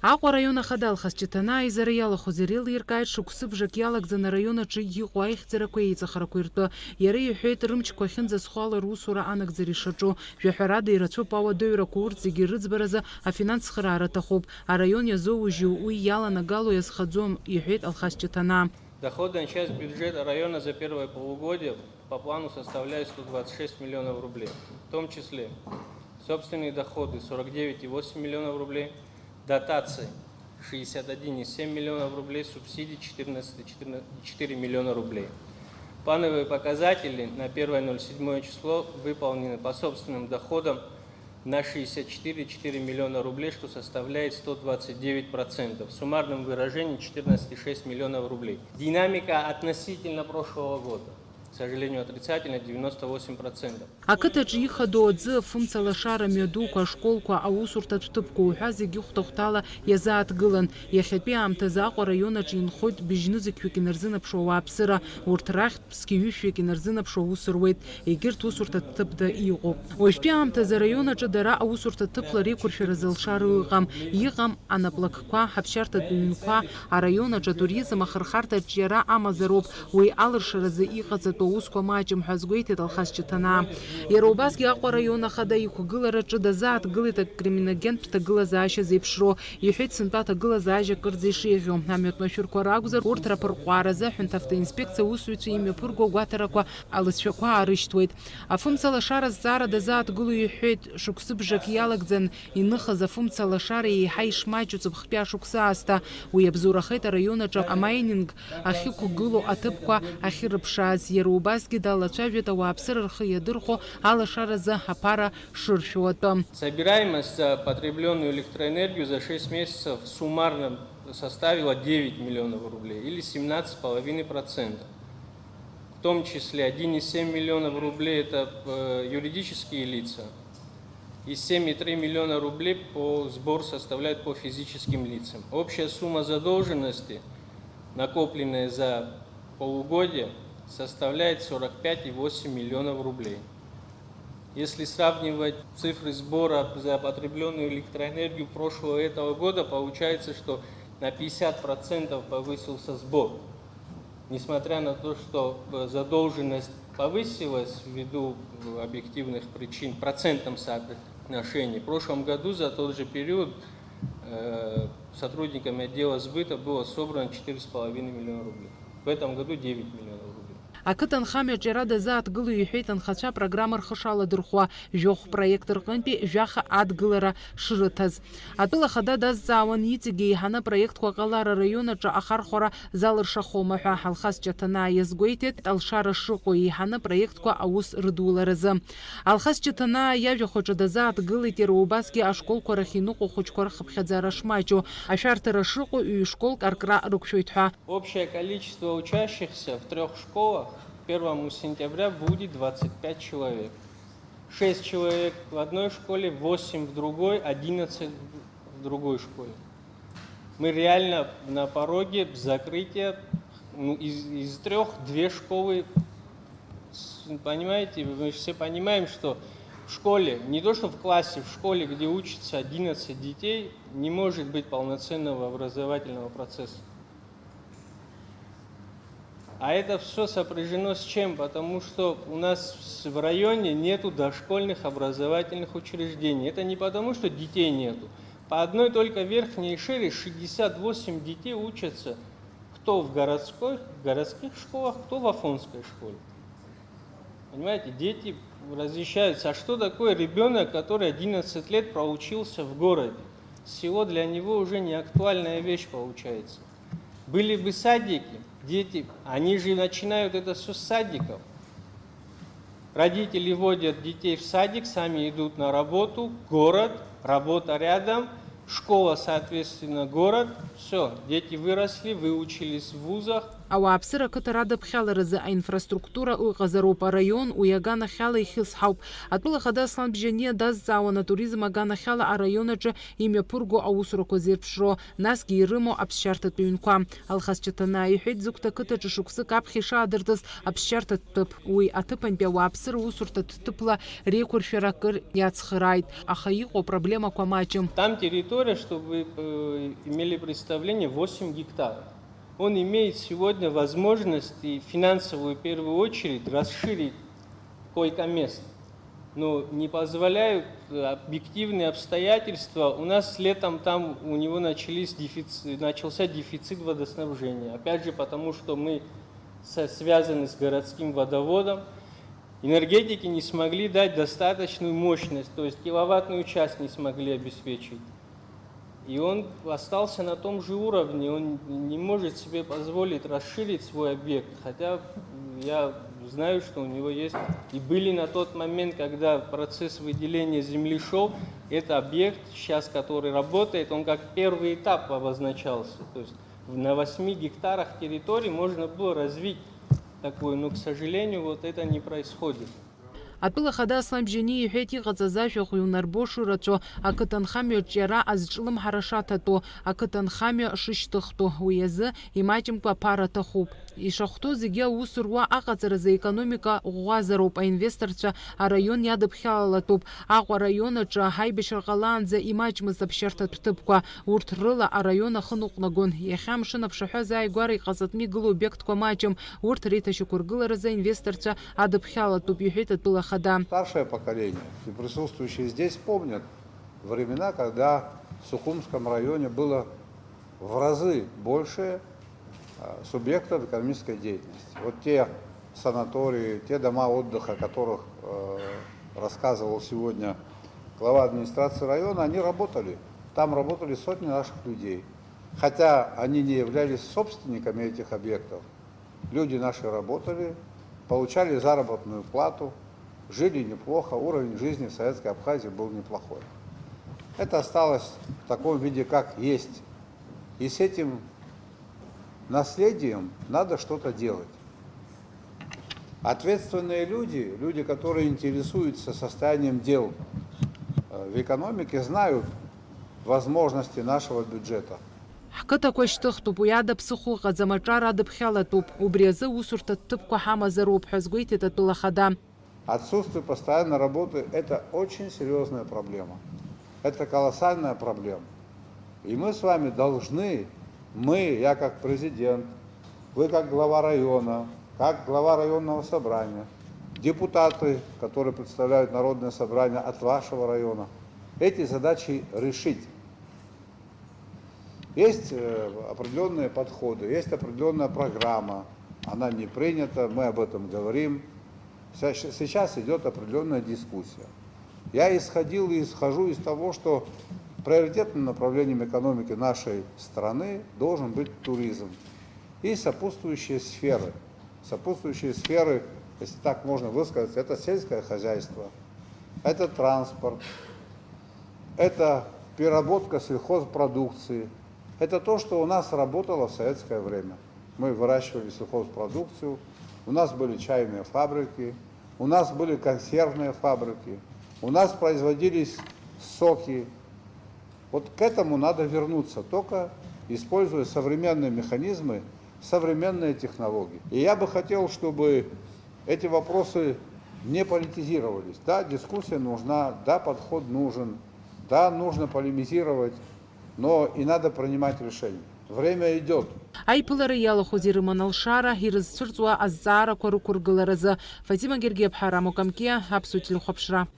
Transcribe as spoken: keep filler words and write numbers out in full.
Аҟәа араион ахада Алхас Ҷыҭанаа аизара иалахәыз иреилиркааит шықәсыбжак иалагӡаны араион аҿы иҟоу аихьӡарақәеи аиҵахарақәеи ртәы. Иара иҳәеит, рымчқәа ахьынӡазхо ала русура анагӡара ишаҿу. Жәаҳәарада ирацәоуп ауадаҩрақәа, урҭ зегьы рыӡбаразы афинанс цхыраара аҭахуп. Араион иазоужьу уи иаланагало иазхаӡом, иҳәеит Алхас Ҷыҭанаа. Доходы на часть бюджета района за первое полугодие по плану составляет сто двадцать шесть миллионов рублей, в том числе собственные доходы сорок девять и восемь миллионов рублей, дотации шестьдесят один и семь миллионов рублей, субсидии четырнадцать и четыре миллиона рублей. Плановые показатели на первое ноль седьмое число выполнены по собственным доходам на шестьдесят четыре и четыре миллиона рублей, что составляет сто двадцать девять процентов. В суммарном выражении четырнадцать и шесть миллионов рублей. Динамика относительно прошлого года, к сожалению, отрицательная, девяносто восемь процентов. Ақыҭаҿы ихадоу аӡы, афымца лашара, амҩадуқәа, ашколқәа, аусурҭатә ҭыԥқәа уҳәа зегьы хәҭа-хәҭала иазааҭгылан. Иахьатәи аамҭазы Аҟәа араион аҿы инхоит быжьнызқьҩык инарзынаԥшуа ауааԥсыра. Урҭ рахьтә ԥсгьы ҩышәҩык инарзынаԥшуа аус руеит. Егьырҭ усурҭа ҭыԥда иҟоуп. Уажәтәи аамҭазы араион аҿы дара аусурҭа ҭыԥла реиқәыршәара зылшароу ыҟам. Иҟам анаплакқәа, ҳаԥсшьарҭатә ҩнқәа, араион аҿы атуризм ахырхарҭа аҿиара амазароуп. Уи алыршаразы иҟаҵатәу аусқәа маҷым ҳәа азгәеиҭеит Алхас Ҷыҭанаа. Иара убасгьы Аҟәа араион ахада иқәгылараҿы дазааҭгылеит акриминогентә ҭагылазаашьа зеиԥшроу. Иҳәеит, сынтәа аҭагылазаашьа кырӡа ишеиӷьу. Амҩатә машәырқәа ракәзар, урҭ раԥырҟәааразы аҳәынҭавтоинспекциа аусзуҩцәа имҩаԥырго агәаҭарақәа алыҵшәақәа аарышьҭуеит. Афымца лашара азҵаара дазааҭгыло иҳәеит, шықәсыбжак иалагӡан иныхыз афымца лашара еиҳа ишмаҷу ҵыԥхтәи ашықәс аасҭа. Уи иабзоурахеит араион аҿы амайнинг ахьықәгылоу аҭыԥқәа ахьырыԥшааз. Иара убасгьы далацәажәеит ауааԥсыра рхы иадырхәо алашаразы аԥара шыршәу атәы. Собираемость за потребленную электроэнергию за шесть месяцев суммарно составила девять миллионов рублей или семнадцать с половиной процентов. В том числе один и семь миллионов рублей — это, э, юридические лица, и семь и три миллиона рублей по, сбор составляет по физическим лицам. Общая сумма задолженности, накопленная за полугодие, составляет сорок пять и восемь миллионов рублей. Если сравнивать цифры сбора за потребленную электроэнергию прошлого и этого года, получается, что на пятьдесят процентов повысился сбор. Несмотря на то, что, э, задолженность повысилась ввиду, э, объективных причин, процентном соотношении, в прошлом году за тот же период, э, сотрудниками отдела сбыта было собрано четыре с половиной миллиона рублей. В этом году девять миллионов рублей. Ақыҭанхамҩаҿ иара дазааҭгыло иҳәеит анхацәа апрограмма рхы шаладырхәуа, жәохә проект рҟынтәи жәаха адгылара шрыҭаз. Атәыла ахада дазҵаауан, иҵегьы еиҳаны апроектқәа ҟалар араион аҿы ахархәара залыршахома ҳәа. Алхас Ҷыҭанаа иазгәеиҭеит, алшара шыҟоу еиҳаны апроектқәа аус рыдуларазы. Алхас Ҷыҭанаа иажәахә аҿы дазааҭгылеит иара убасгьы ашколқәа рахь иныҟәо ахәыҷқәа рхыԥхьаӡара шмаҷу, ашәарҭара шыҟоу ҩ-школк аркра рықәшәоит ҳәа. Общее количество учащихся в трёх школах к первому сентября будет двадцать пять человек. Шесть человек в одной школе, восемь в другой, одиннадцать в другой школе. Мы реально на пороге закрытия, ну, из, из трёх две школы, с-, понимаете, мы же все понимаем, что в школе, не то что в классе, в школе, где учится одиннадцать детей, не может быть полноценного образовательного процесса. А это всё сопряжено с чем? Потому что у нас в с-, в районе нету дошкольных образовательных учреждений. Это не потому, что детей нету. По одной только Верхней Шире шестьдесят восемь детей учатся, кто в городской, в городских школах, кто в афонской школе. Понимаете, дети разъезжаются. А что такое ребёнок, который одиннадцать лет проучился в городе? Село для него уже не актуальная вещь получается. Были бы садики, дети, они же начинают это всё с садиков. Родители водят детей в садик, сами идут на работу, город, работа рядом, школа, соответственно, город. Всё, дети выросли, выучились в вузах. Ауааԥсыра ақыҭа радыԥхьаларазы аинфраструктура ыҟазароуп араион, уи аганахьала ихьысҳауп. Атәыла ахада Аслан Бжьаниа дазҵаауан атуризм аганахьала араион аҿы имҩаԥырго аусурақәа зеиԥшроу, насгьы ирымоу аԥсшьарҭатә ҩнқәа. Алхас Чаҭанаа иҳәеит, Зыгәҭа ақыҭаҿы шықәсык аԥхьа ишаадыртыз аԥсшьарҭатә ҭыԥ, уи аҭыԥантәи ауааԥсыра усурҭатә ҭыԥла реиқәыршәара акыр иацхырааит, аха иҟоу апроблемақәа маҷым. Там территория, чтобы вы э, имели представление, восемь гектаров. Он имеет сегодня возможность и финансовую в первую очередь расширить койко-мест. Но не позволяют э, объективные обстоятельства. У нас летом там у него начались дефици- начался дефицит водоснабжения. Опять же, потому что мы со- связаны с городским водоводом. Энергетики не смогли дать достаточную мощность, то есть киловаттную часть не смогли обеспечить. И он остался на том же уровне, он не может себе позволить расширить свой объект, хотя я знаю, что у него есть, и были на тот момент, когда процесс выделения земли шел, это объект сейчас, который работает, он как первый этап обозначался, то есть на восьми гектарах территории можно было развить такую, но, к сожалению, вот это не происходит. Атәыла ахада Аслан Бжьаниа иҳәеит, иҟаҵаз ажәахә иунарбошо рацәоу, ақыҭанхамҩаҿ иара азҿлымҳара шаҭатәу, ақыҭанхамҩа шышьҭыхтәу, уи азы имаҷымкәа аԥара аҭахуп. Ишахәҭоу зегьы аус руа аҟаҵаразы аекономика ӷәӷәазароуп, аинвесторцәа араион иадыԥхьалалатәуп. Аҟәа араион аҿы аибашьра ҟалаанӡа имаҷмызт аԥсшьарҭатә ҭыԥқәа. Урҭ рыла араион ахы ныҟәнагон. Иахьа амшын аԥшаҳәа азааигәара иҟаҵатәны игылоу обиектқәа маҷым. Урҭ реиҭашьақәыргыларазы аинвесторцәа адыԥхьалатәуп, иҳәеит атәыла ахада. Старшее поколение и присутствующие здесь помнят времена, когда в Сухумском районе было в разы больше а, субъектов экономической деятельности. Вот те санатории, те дома отдыха, о которых э, рассказывал сегодня глава администрации района, они работали. Там работали сотни наших людей. Хотя они не являлись собственниками этих объектов, люди наши работали, получали заработную плату, жили неплохо, уровень жизни в Советской Абхазии был неплохой. Это осталось в таком виде, как есть. И с этим наследием надо что-то делать. Ответственные люди, люди, которые интересуются состоянием дел э, в экономике, знают возможности нашего бюджета. Ҳқыҭақәа шьҭыхтәуп, уи ада ԥсыхәа ыҟаӡам, аҿар адыԥхьалатәуп. Убри азы усурҭатә ҭыԥқәа ҳамазароуп ҳәа азгәеиҭеит атәыла ахада. Отсутствие постоянной работы — это очень серьезная проблема. Это колоссальная проблема. И мы с вами должны, мы, я как президент, вы как глава района, как глава районного собрания, депутаты, которые представляют народное собрание от вашего района, эти задачи решить. Есть э, определенные подходы, есть определенная программа, она не принята, мы об этом говорим. Сейчас идет определенная дискуссия. Я исходил и исхожу из того, что приоритетным направлением экономики нашей страны должен быть туризм и сопутствующие сферы. Сопутствующие сферы, если так можно высказаться, это сельское хозяйство, это транспорт, это переработка сельхозпродукции. Это то, что у нас работало в советское время. Мы выращивали сельхозпродукцию, у нас были чайные фабрики, у нас были консервные фабрики, у нас производились соки. Вот к этому надо вернуться, только используя современные механизмы, современные технологии. И я бы хотел, чтобы эти вопросы не политизировались. Да, дискуссия нужна, да, подход нужен, да, нужно полемизировать, но и надо принимать решения. Время идет. Аиԥылара иалахәыз ирыман алшара ирызцәырҵуа азҵаарақәа рықәыргыларазы. Фатима Гергиаԥҳа, Рамо Камкиа, Аԥсуа телехәаԥшра.